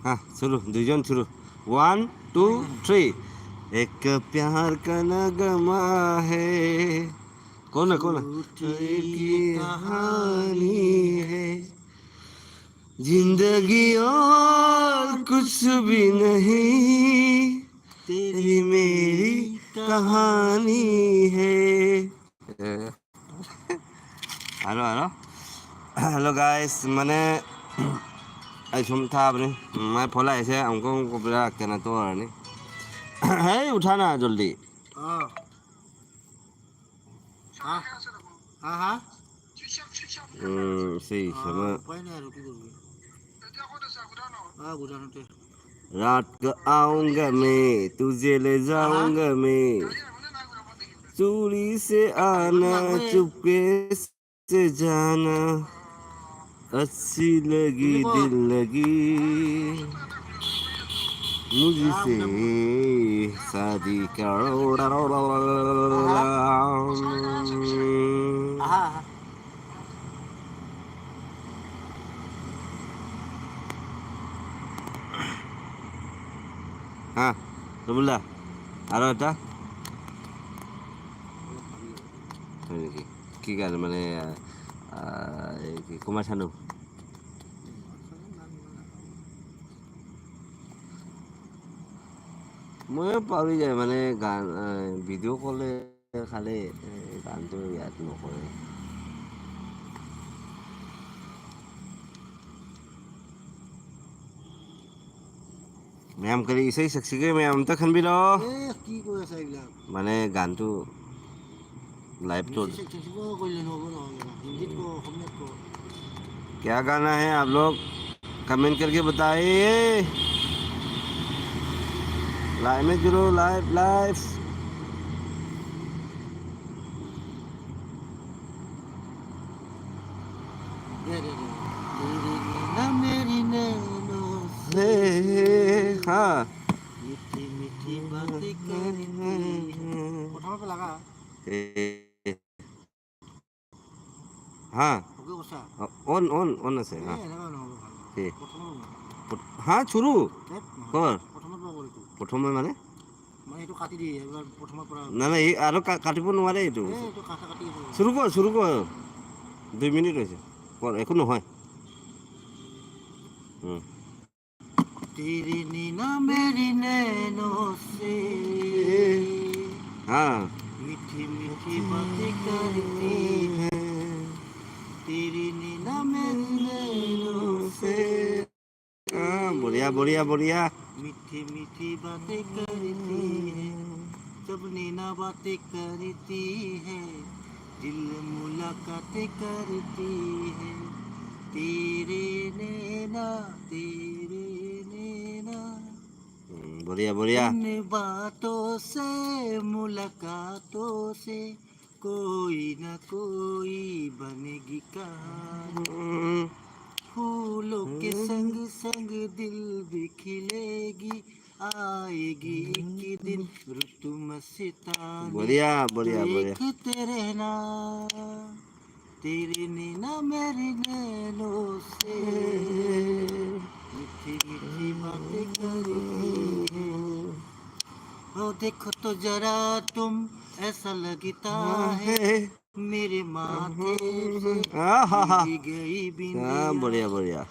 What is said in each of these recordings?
হা, শুরু, দুইজন শুরু। One, two, three. एक प्यार का नगमा है, कौन है, कौन है? झूठी की कहानी है जिंदगी और कुछ भी नहीं, तेरी मेरी कहानी है। আৰু আৰু হেল্ল' গাইজ, মানে ꯑꯩ ꯁꯨꯝ ꯊꯥꯕꯅꯤ। माइ फल আহিছে, हमको ꯀꯩꯅꯣ ꯇꯧꯔꯅꯤ। হেই, উঠা না জলদি। অঁ, হা হা হা। সেই সময়। উপায় নাই আৰু, কি কৰিবি? অঁ, গোদামতে। रात को आऊंगा मैं, तुझे ले जाऊंगा मैं, चोरी से आना, चुपके से जाना, अच्छी लगी, दिल लगी, मुझसे शादी करो। আহা আহা। হা, ৰবুল্লা, আৰু এটা হয় নেকি? কি গান মানে, এই কি কুমাৰ চানু? ময়ো পাহৰি যায়, মানে গান ভিডিঅ' কলে খালে গানটো ইয়াত নকৰে। ꯃꯌꯥꯝ ꯀꯔꯤ ꯏꯁꯩ ꯁꯛꯁꯤꯒꯦ? ꯃꯌꯥꯝ ꯑꯝꯇ ꯈꯟꯕꯤꯔꯛꯑꯣ। এ, কি কৈ আছা এইবিলাক? মানে গানটো লাইভটো বেছি চেঞ্চিটিভ কৰিলে নহ'ব নহয়। হিন্দীত ক, অসমীয়াত ক। क्या गाना है, आप लोग कमेंट करके बताइए। लाइव में जुड़ो, लाइव लाइव। দে দে দে। तेरी नैना मेरी नैनों से हाँ। मीठी मीठी बातें करती है। প্ৰথমৰ পৰা লাগা। হা। অকে কৈছা। অন অন অন আছে। এ হা। এনেকুৱা নহ'ব ভাল। কি? প্ৰথমৰ হা, শুৰু ধেত, নহয়। কৰ। প্ৰথমৰ পৰা কৰি এইটো। প্ৰথমে মানে? মানে এইটো কাটি দি এবাৰ প্ৰথমৰ পৰা। নাই নাই, এই আৰু কাটিব নোৱাৰে এইটো। এ, এইটো কাটা কাটি আছে। শুৰু কৰ, শুৰু কৰ। 2 মিনিট হৈছে, কৰ, একো নহয়। तेरी नैना मेरी नैनों से হা। मीठी मीठी बातें करती है। तेरी नैना मेरी नैनों से বঢ়িয়া বঢ়িয়া বঢ়িয়া। मीठी मीठी बातें करती है। जब नैना बातें करती है, दिल मुलाकातें करती है। तेरे नैना, तेरे नैना, বঢ়িয়া বঢ়িয়া। इन बातों से, मुलाकातों से कोई न कोई बनेगी कहानी। फूलों के संग संग दिल भी खिलेगी, आएगी एक दिन रुत मस्तानी। বঢ়িয়া বঢ়িয়া বঢ়িয়া। देखते रहना, तेरे नैना मेरे नैनों से मीठी मीठी बातें करती है। ओ देखो तो जरा तुम, ऐसा लगता है मेरे माथे से आहा। गिर गई बिंदिया। বঢ়িয়া বঢ়িয়া।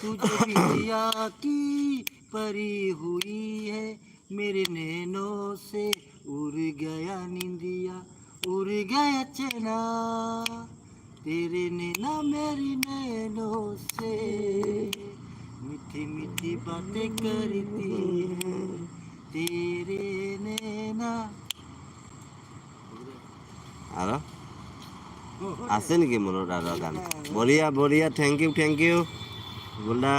तुझे बिंदिया की परी हुई है, मेरे नैनों से उड़ गया निंदिया, उड़ गया चैना। तेरे नैना मेरी नैनों से मीठी मीठी बातें करती है। तेरे नैना। আৰু আছে নেকি মনত আৰু গান? বঢ়িয়া বঢ়িয়া, thank U thank U গোল্ডা।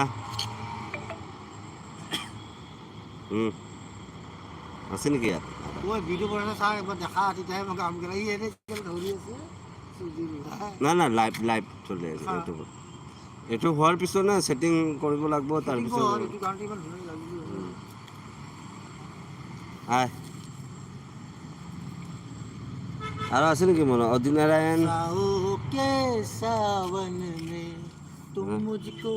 আছে নেকি ইয়াত? ঐ, ভিডিঅ' বনাই চা একবাৰ, দেখা, তেতিয়াহে মই কাম কৰা। ই এনে ধৰি আছে। নাই নাই, লাইভ লাইভ চলি আছে। এইটো হোৱাৰ পিছত না ছেটিং কৰিব লাগিব, তাৰপিছত। এইটো গানটো ইমান ধুনীয়া লাগিছে। আয়, আৰু আছে নেকি মনত? অদিনাৰায়ণ। साओ के सावन में तुम मुझको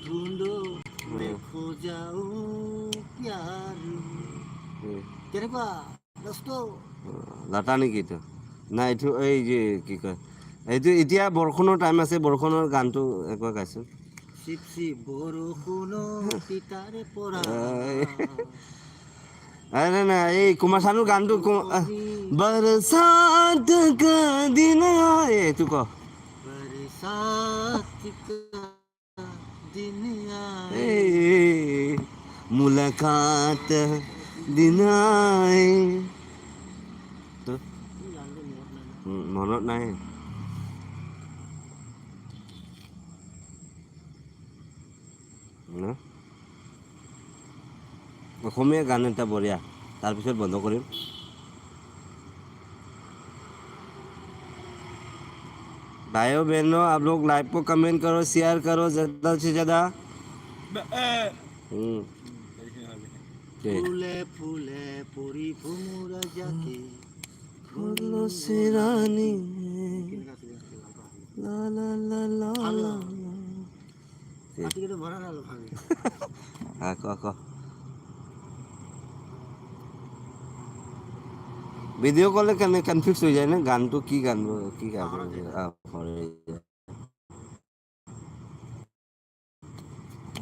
ढूंढो, मैं खो जाऊं प्यार में। কেনেকুৱা দোস্ত? লতা নেকি এইটো? নাই, এইটো এই যে কি কয় এইটো, এতিয়া বৰষুণৰ টাইম আছে, বৰষুণৰ গানটো একবাৰ গাইছোন। চিপ চিপ বৰষুণৰ তিতাৰে পৰা। নাই নাই নাই, এই কুমাৰ চানুৰ গানটো, बरसात का दिन आए, এইটো ক। बरसात का दिन आए। এই मुलाकात दिन आए। তো গানটো মনত নাই। মনত নাই। ন অসমীয়া গান এটা বঢ়িয়া, তাৰপিছত বন্ধ কৰিম। भाइयों बहनों, आप लोग लाइव को कमेंट करो, शेयर करो ज़्यादा से ज़्यादा। ठीक। ফুলে ফুলে পৰি ভোমোৰা জাকে फूलों से रानी। কেনেকুৱা আছিলে? ভাল পাওঁ। ला ला ला ला ला। আজিকালি ভৰা নাই অলপ ভাবি। হা, ক ক। ভিডিঅ' কলে কেনে কনফিউজ হৈ যায় না, গানটো কি গান, কি গান পাহৰি যায়।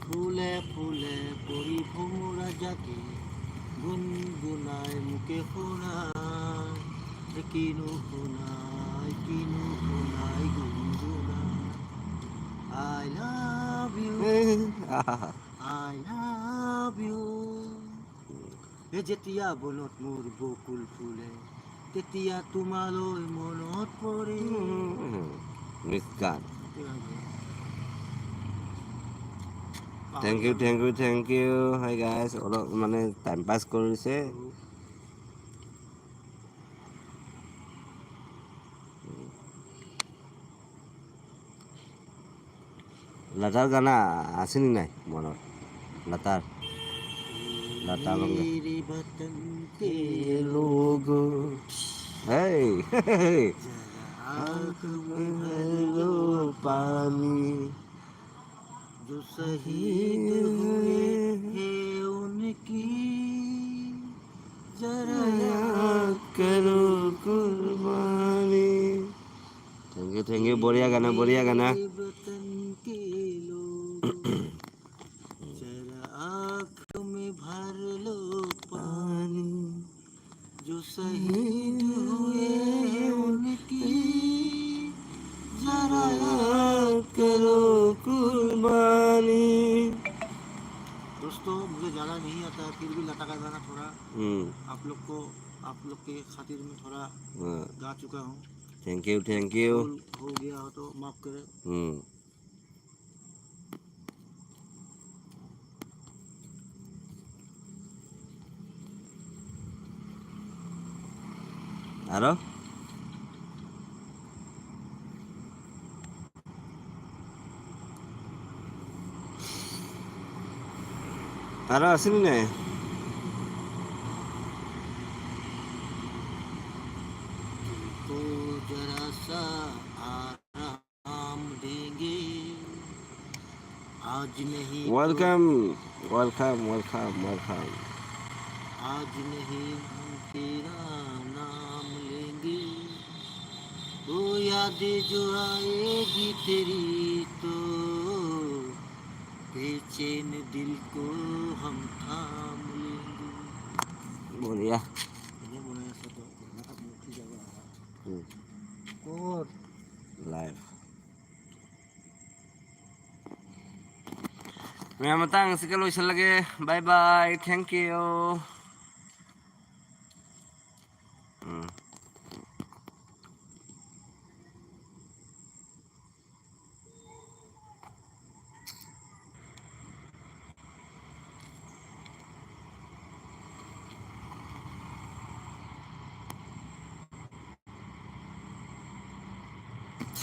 ফুলে ফুলে পৰি ভোমোৰা জাকে গুণগুণাই মোকে শুনাই, কিনো শুনাই, কিনো শুনাই গুণগুণাই। I love you, I love you. এই যেতিয়া বনত মোৰ বকুল ফুলে, তেতিয়া তোমালৈ মনত পৰে। মিছ গান। Thank you, thank you, thank you. Hi guys, অলপ মানে টাইম পাছ কৰিছে। লতাৰ গানা আছে নি নাই মনত? লতাৰ, লতা মংগেশকাৰ। मेरे वतन के लोग hey, जरा आँख में भर लो पानी, जो शहीद हुए हैं उनकी जरा याद करो कुर्बानी। Thank you, thank you. বঢ়িয়া গানা, বঢ়িয়া গানা। मेरे वतन के लोग, जरा आँख में भर लो पानी, जो शहीद हुए हैं उनकी जरा याद करो कुर्बानी। दोस्तों, मुझे ज़्यादा नहीं आता है, फिर भी लता का गाना थोड़ा आप लोग को, आप लोग के खातिर में थोड़ा गा चुका हूँ। Thank you, thank you. भूल हो गया हो तो माफ़ करें। আৰু আৰু আছে নি নাই? तुमको जरा सा आराम देंगे, आज नहीं तो welcome, welcome, welcome, welcome. आज नहीं हम तेरा नाम लेंगे, वो यादें जो आएगी तेरी तो बेचैन दिल को हम थाम लेंगे। বঢ়িয়া। এনে বনাই আছে তো উঠি যাব। ক'ত? লাইভ ꯃꯌꯥꯝ ꯃꯇꯥꯡ ꯑꯁꯤꯒ ꯂꯣꯏꯁꯤꯜꯂꯒꯦ। Bye bye, thank you.